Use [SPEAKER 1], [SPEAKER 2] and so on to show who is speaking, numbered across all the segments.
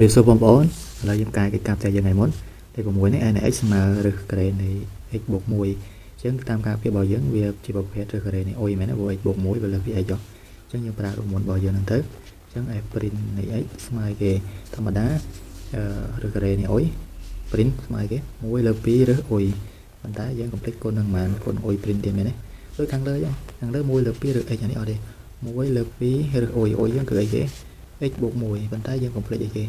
[SPEAKER 1] រាបសួរបងប្អូនឥឡូវយើងកែកិច្ចការផ្ទះយើងថ្ងៃមុនលេខ6នេះ n x ស្មើឫសការ៉េនៃ x បូក1អញ្ចឹងតាមការភាពរបស់យើងវាជាប្រភេទឫសការ៉េនៃ u មែនទេព្រោះ x បូក1វាលើសពី x ចុះអញ្ចឹងយើងប្រើរូបមន្តរបស់យើងហ្នឹងទៅអញ្ចឹង f prime នៃ x ស្មើគេធម្មតាឫសការ៉េនៃ u prime ស្មើគេ1លើ2ឫស u ប៉ុន្តែយើងកុំភ្លេចគុណនឹងប៉ុន្មានគុណ u prime ទៀតមែនទេដូចខាងលើអញ្ចឹងខាងលើ1លើ2ឫស x អានេះអត់ទេ1លើ2ឫស u u យើងគឺអីគេ x បូក1ប៉ុន្តែយើងកុំភ្លេចអីគេ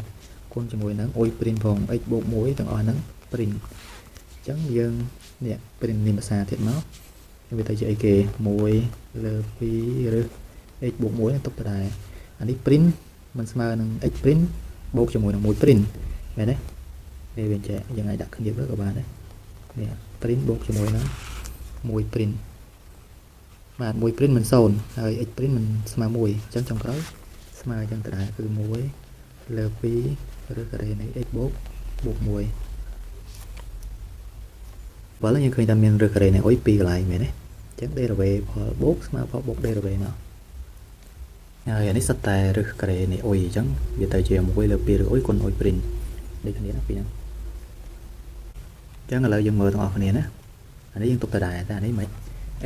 [SPEAKER 1] គុណជាមួយនឹង u prime ផង x បូក1ទាំងអស់ហ្នឹង prime អញ្ចឹងយើងនេះ prime នេះភាសាទៀតមកវាទៅជាអីគេ1លើ2ឬ x បូក1ទុកដដែលអានេះ prime มันស្មើនឹង x prime បូកជាមួយនឹង1 prime មែនទេនេះវាចេះយើងអាចដាក់គ្នាទៅក៏បានដែរនេះ prime បូកជាមួយនឹង1 prime បាទ1 prime មិន0ហើយ x prime មិនស្មើ1អញ្ចឹងចុងក្រោយស្មើអញ្ចឹងដដែលគឺ1លើ2ឬការ៉េនៃ x បូកបូក1បើឡើយយើងឃើញថាមានឫសការ៉េនៃ u 2កន្លែងមែនទេអញ្ចឹង derivative ផលបូកស្មើផលបូក derivative មកហើយអានេះសុទ្ធតែឫសការ៉េនៃ u អញ្ចឹងវាទៅជា1លើ2ឫស u គុណ u prime ដូចគ្នាណាពីរហ្នឹងអញ្ចឹងឥឡូវយើងមើលទាំងអស់គ្នាណាអានេះយើងទុកដដែលតែអានេះមិន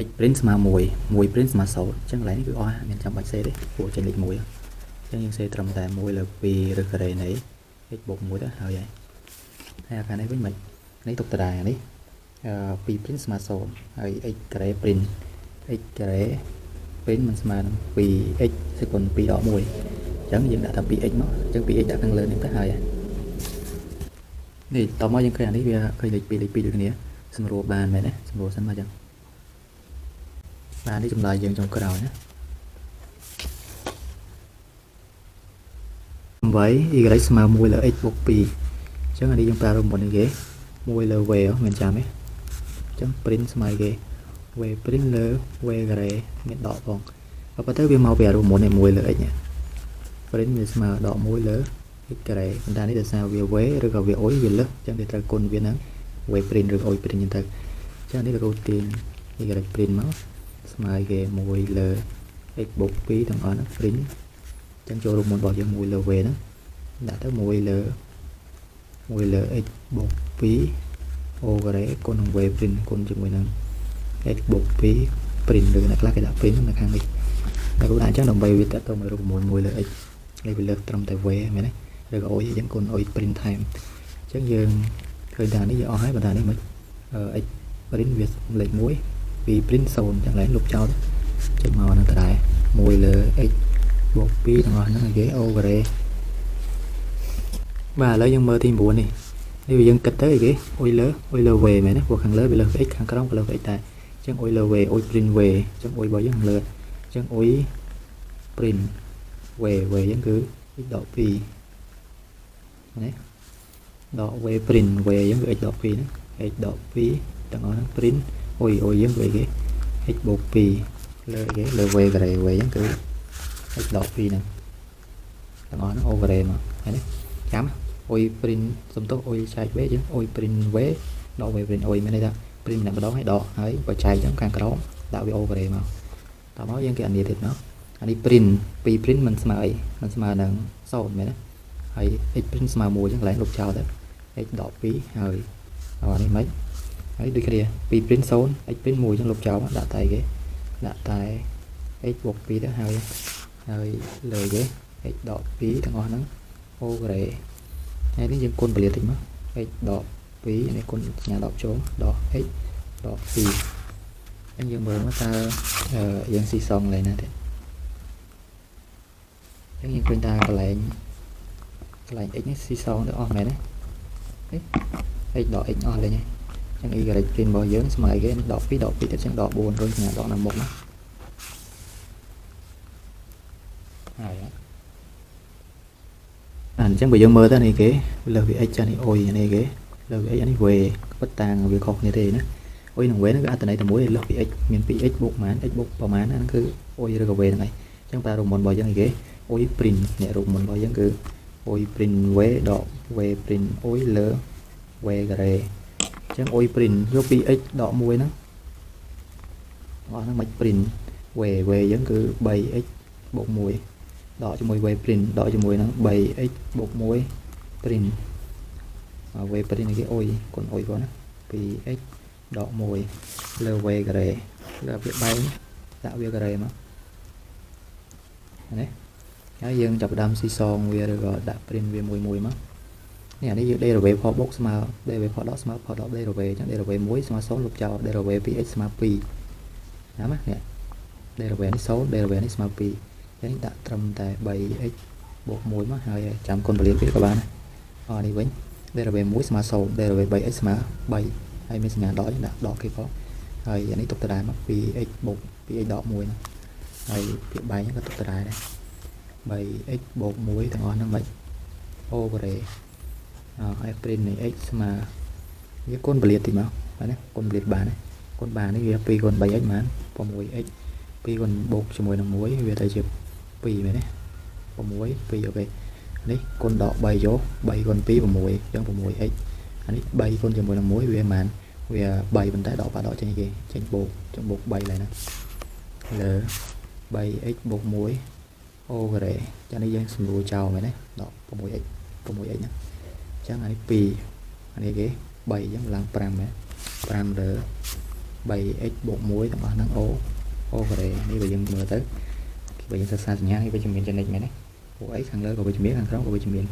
[SPEAKER 1] x prime ស្មើ1 1 prime ស្មើ0អញ្ចឹងកន្លែងនេះគឺអស់មានចាំបាច់សេទេព្រោះចេញលេខ1អញ្ចឹងយើងសេត្រឹមតែ1លើ2ឫសការ៉េនៃ x បូក1ទៅហើយហើយហើយអាខាងនេះវិញមិននេះទុកដដែលអានេះអឺ2 prime ស្មើ0ហើយ x ការ៉េ prime x ការ៉េ prime มันស្មើនឹង 2x សេគុណ2ដក1អញ្ចឹងយើងដាក់ថា 2x មកអញ្ចឹង 2x ដាក់ខាងលើនេះទៅហើយនេះតមកយើងឃើញអានេះវាឃើញលេខ2លេខ2ដូចគ្នាសម្រួលបានមែនទេសម្រួលសិនមកអញ្ចឹងបាទនេះចម្លើយយើងចុងក្រោយណា 8 y ស្មើ1លើ x បូក2អញ្ចឹងអានេះយើងប្រើរូបមន្តនេះគេ1លើ v មិនចាំទេអញ្ចឹង prime ស្មើគេ v prime លើ v ការ៉េមានដកផងបើប៉ុន្តែវាមកពីរូបមន្តនេះ1លើ x នេះ prime វាស្មើដក1លើ x ការ៉េប៉ុន្តែនេះដោយសារវា v ឬក៏វា u វាលើសអញ្ចឹងវាត្រូវគុណវានឹង v prime ឬ u prime អញ្ចឹងទៅអញ្ចឹងនេះលោកគ្រូទាញ y prime មកស្មើគេ1លើ x បូក2ទាំងអស់ហ្នឹង prime អញ្ចឹងចូលរូបមន្តរបស់យើង1លើ v ហ្នឹងដាក់ទៅ1លើ1លើ x បូក2 o ការ៉េគុណនឹង v prime គុណជាមួយនឹង x បូក2 prime ឬអ្នកខ្លះគេដាក់ prime នៅខាងនេះតែគ្រូដាក់អញ្ចឹងដើម្បីវាតទៅមួយរូបមន្ត1លើ x នេះវាលើកត្រឹមតែ v មែនទេឬក៏ u អញ្ចឹងគុណ u prime ថែមអញ្ចឹងយើងឃើញថានេះយើងអស់ហើយបើថានេះមិន x prime វាលេខ1 2 prime 0អញ្ចឹងឡើងលុបចោលចេញមកនឹងដដែល1លើ x បូក2ទាំងអស់ហ្នឹងគេ o ការ៉េបាទឥឡូវយើងមើលទី9នេះនេះវាយើងគិតទៅអីគេ u លើ u លើ v មែនទេព្រោះខាងលើវាលើ x ខាងក្រោមក៏លើ x ដែរអញ្ចឹង u លើ v u prime v អញ្ចឹង u របស់យើងខាងលើអញ្ចឹង u prime v v អញ្ចឹងគឺ x ដក2ណាដក v prime v អញ្ចឹងគឺ x ដក2ហ្នឹង x ដក2ទាំងអស់ហ្នឹង prime u u យើងគឺអីគេ x បូក2លើគេលើ v ការ៉េ v អញ្ចឹងគឺ x ដក2ហ្នឹងទាំងអស់ហ្នឹង o ការ៉េមកឃើញទេចាំ u prime សំទោស u ចែក v អញ្ចឹង u prime v ដក v prime u មានន័យថា prime ម្នាក់ម្ដងហើយដកហើយបើចែកអញ្ចឹងខាងក្រោមដាក់វា o ការ៉េមកតមកយើងគេអានេះទៀតមកអានេះ prime 2 prime មិនស្មើអីមិនស្មើនឹង0មែនទេហើយ x prime ស្មើ1អញ្ចឹងកន្លែងលុបចោលទៅ x ដក2ហើយអានេះមិនហើយដូចគ្នា2 prime 0 x prime 1អញ្ចឹងលុបចោលដាក់តែគេដាក់តែ x បូក2ទៅហើយហើយលើគេ x ដក2ទាំងអស់ហ្នឹង o ការ៉េហើយនេះយើងគុណពលាតិចមក x ដក2នេះគុណសញ្ញាដកចូលដក x ដក2អញ្ចឹងយើងមើលមកតើយើងស៊ីសងកន្លែងណាទេអញ្ចឹងយើងឃើញថាកន្លែងកន្លែង x នេះស៊ីសងទៅអស់មែនទេ x ដក x អស់លេងហើយអញ្ចឹង y prime របស់យើងស្មើអីគេដក2ដក2ទៀតអញ្ចឹងដក4រុញសញ្ញាដកនៅមុខណាហើយអញ្ចឹងបើយើងមើលទៅនេះគេលើសពី x ចាស់នេះ u នេះគេលើសពី x អានេះ v ពិតតាងវាខុសគ្នាទេណា u និង v ហ្នឹងគឺអត្ថន័យតែមួយលើសពី x មាន 2x បូកប៉ុន្មាន x បូកប្រមាណហ្នឹងគឺ u ឬក៏ v ហ្នឹងឯងអញ្ចឹងប្រើរូបមន្តរបស់យើងអីគេ u prime អ្នករូបមន្តរបស់យើងគឺ u prime v ដក v prime u លើ v ការ៉េអញ្ចឹង u prime យក 2x ដក1ហ្នឹងអស់ហ្នឹងមិន prime v v យើងគឺ 3x បូក1ដកជាមួយ v prime ដកជាមួយនឹង 3x បូក1 prime v prime នេះគេ u គុណ u ផងណា 2x ដក1លើ v ការ៉េលើវាបែងដាក់វាការ៉េមកនេះហើយយើងចាប់ផ្ដើមស៊ីសងវាឬក៏ដាក់ prime វាមួយមួយមកនេះអានេះយើង derivative ផលបូកស្មើ derivative ផលដកស្មើផលដក derivative អញ្ចឹង derivative 1ស្មើ0លុបចោល derivative 2x ស្មើ2ណាមនេះ derivative នេះ0 derivative នេះស្មើ2អញ្ចឹងដាក់ត្រឹមតែ 3x បូក1មកហើយចាំគុណពលានវាក៏បានដែរអនេះវិញ derivative 1ស្មើ0 derivative 3x ស្មើ3ហើយមានសញ្ញាដកដាក់ដកគេផងហើយអានេះទុកដដែលមក 2x បូក 2x ដក1ហ្នឹងហើយពាក្យបែងក៏ទុកដដែលដែរ 3x បូក1ទាំងអស់ហ្នឹងមិនអូការ៉េអ f prime នៃ x ស្មើវាគុណពលាតតិចមកបាទណាគុណពលាតបានណាគុណបាននេះវា2គុណ 3x បាន 6x 2គុណបូកជាមួយនឹង1វាទៅជា2មែនទេ6 2 OK នេះគុណដក3យក3គុណ2 6អញ្ចឹង 6x អានេះ3គុណជាមួយនឹង1វាប៉ុន្មានវា3ប៉ុន្តែដកបាដកចេញគេចេញបូកចឹងបូក3ឡើយណាលើ 3x បូក1អូការ៉េចានេះយើងសម្រួលចោលមែនទេដក 6x 6x ហ្នឹងអញ្ចឹងអានេះ2អានេះគេ3អញ្ចឹងឡើង5មែន5លើ 3x បូក1ទាំងអស់ហ្នឹងអូអូការ៉េនេះបើយើងមើលទៅបើយើងសិក្សាសញ្ញានេះវាជំនាញចំណេញមែនទេព្រោះអីខាងលើក៏វិជ្ជមានខាងក្រោមក៏វិជ្ជមាន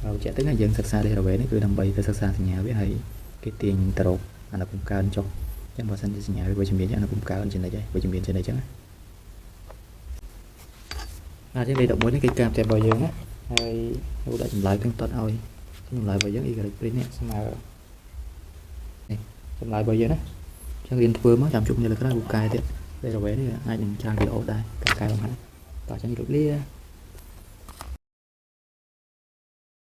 [SPEAKER 1] ហើយបញ្ជាក់ទៅណាយើងសិក្សា derivative នេះគឺដើម្បីទៅសិក្សាសញ្ញាវាហើយគេទាញទៅរកអនុគមកើនចុះអញ្ចឹងបើសិនជាសញ្ញាវាវិជ្ជមានអនុគមកើនចំណេញហើយវិជ្ជមានចំណេញអញ្ចឹងណាបាទជាងលេខ11នេះគេការផ្ទះរបស់យើងណាហើយលោកដាក់ចម្លើយទាំងតត់ឲ្យចម្លើយរបស់យើង y prime នេះស្មើនេះចម្លើយរបស់យើងណាអញ្ចឹងរៀនធ្វើមកចាំជួបគ្នាលើក្រោយពូកែទៀត derivative នេះអាចនឹងច្រើនវីដេអូដែរការកែលម្អតោះអញ្ចឹងជម្រាបលា។